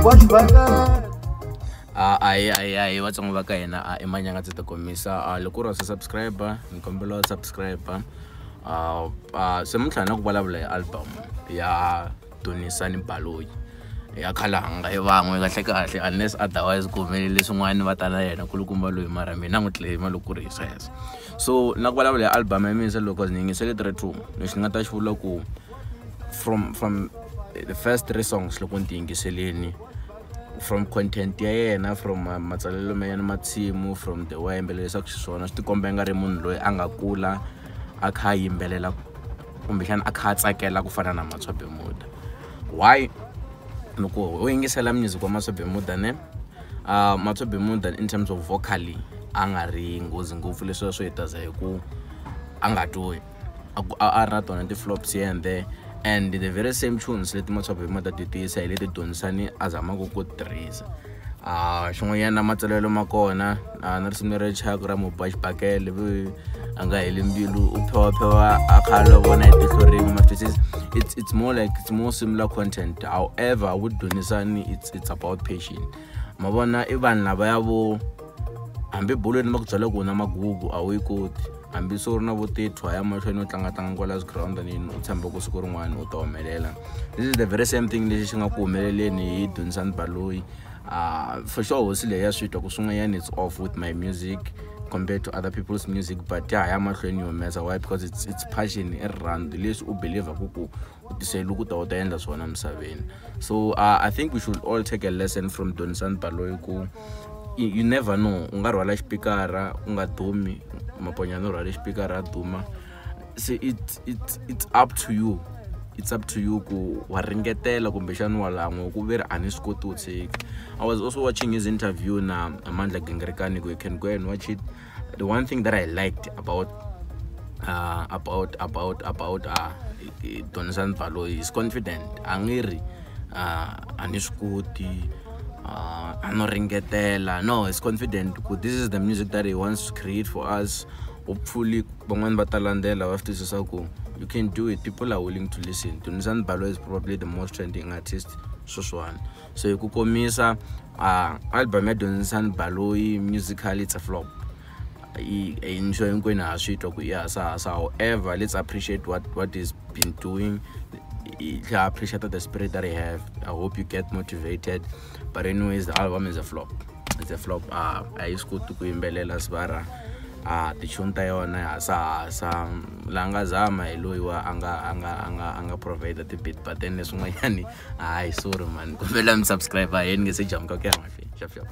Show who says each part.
Speaker 1: Mubu wa xibakele.
Speaker 2: Ayi ayi ayi, Vatsongo va ka hina, a i manyanga ndzi ti komisa. Loko u ri wa subscriber, ni kombela u subscribe. Se muntlha na ku vulavula hi album ya Dunisani Baloyi ya Khalanga i van'we kahle kahle, unless otherwise ku humelele swin'wana va ta na yena kulukumba loyi, mara mina n'wi claim loko ku ri hi sweswo. So na ku vulavula hi album ya mina, se loko ni yingisele 3 2, lexi ni nga ta xi vula ku from the first three songs loko ni ti yingiseleni, from content ya yena, from matsalelo ma yena matsimu, from the way a yimbelelisaka xiswona, swi tikomba nga ri munhu loyi a nga kula a kha a yimbelela kumbexana a kha a tsakela ku fana na Matswa Bermuda. Why? Loko u yingisela music wa Matswa Bermuda ne, Matswa Bermuda in terms of vocally a nga ri nghozi ngopfu. Leswiya swo hitaza hi ku a nga twi a ri na tona ti-flops here and there, and the very same tunes leti Matswa Bermuda ti tiyisa hi leti Dunisani a zamaka ku tirhisa. Xin'wanyana, matsalelo ma kona na risimu leri chayaka ra Mubu wa xibakele, a nga heli mbilu, u phewaphewa a kha a lo vona hi tihlo rin'we, ma twisisa. It's more like it's more similar content. However, with Dunisani it's about passion, ma vona. I vanhu lavaya vo hambi bolweni va ku byela ku na magugu a wu yi koti, hambi se u ri na vo 30, ya mahlweni u tlangatlanga kwala swigirawundini, u tshemba ku siku rin'wana u ta humelela. This is the very same thing lexi xi nga ku humeleleni hi Dunisani Baloyi. For sure hosi leyi ya swi twa ku swin'wanyana it's off with my music compared to other people's music, but ya ha ya mahlweni yi humesa. Why? Because it's passion, i rirhandzu leswi u believaku ku u tiseli ku ta u ta endla swona misaveni. So I think we should all take a lesson from Dunisani Baloyi ku you never know, u nga rhwala xipikara u nga dumi, Maponyana u rhwale xipikara a duma. Se it's up to you, it's up to you ku wa ringetela kumbexani wa lan'wa ku ve ri a ni swi koti u tshika. I was also watching his interview na Amandla Gingirikani. You can go and watch it. The one thing that I liked about Dunisani Baloyi is confident. A nge ri a ni swi koti, a no ringetela. No, is confident ku this is the music that he wants to create for us. Hopefully van'wani va ta landzela, va swi twisisa ku you can do it, people are willing to listen. Dunisani Baloyi is probably the most trending artist sweswiwani. So hi ku komisa, album ya Dunisani Baloyi musically it's a flop. Hi hinkwenu ha swi twa ku i hasahasa. However, let's appreciate what he's been doing. I appreciate the spirit that he have. I hope you get motivated, but anyways, the album is a flop, it's a flop. A yi swi koti ku yimbelela sivara, tichuni ta yona hasahasa. La nga zama hi loyi wa a nga provide ti-beat, but then leswin'wanyani, hayi, sorry man. Kombela mi subscribe, yeni nge se jamuka ku ya mahlweni. Xap xap.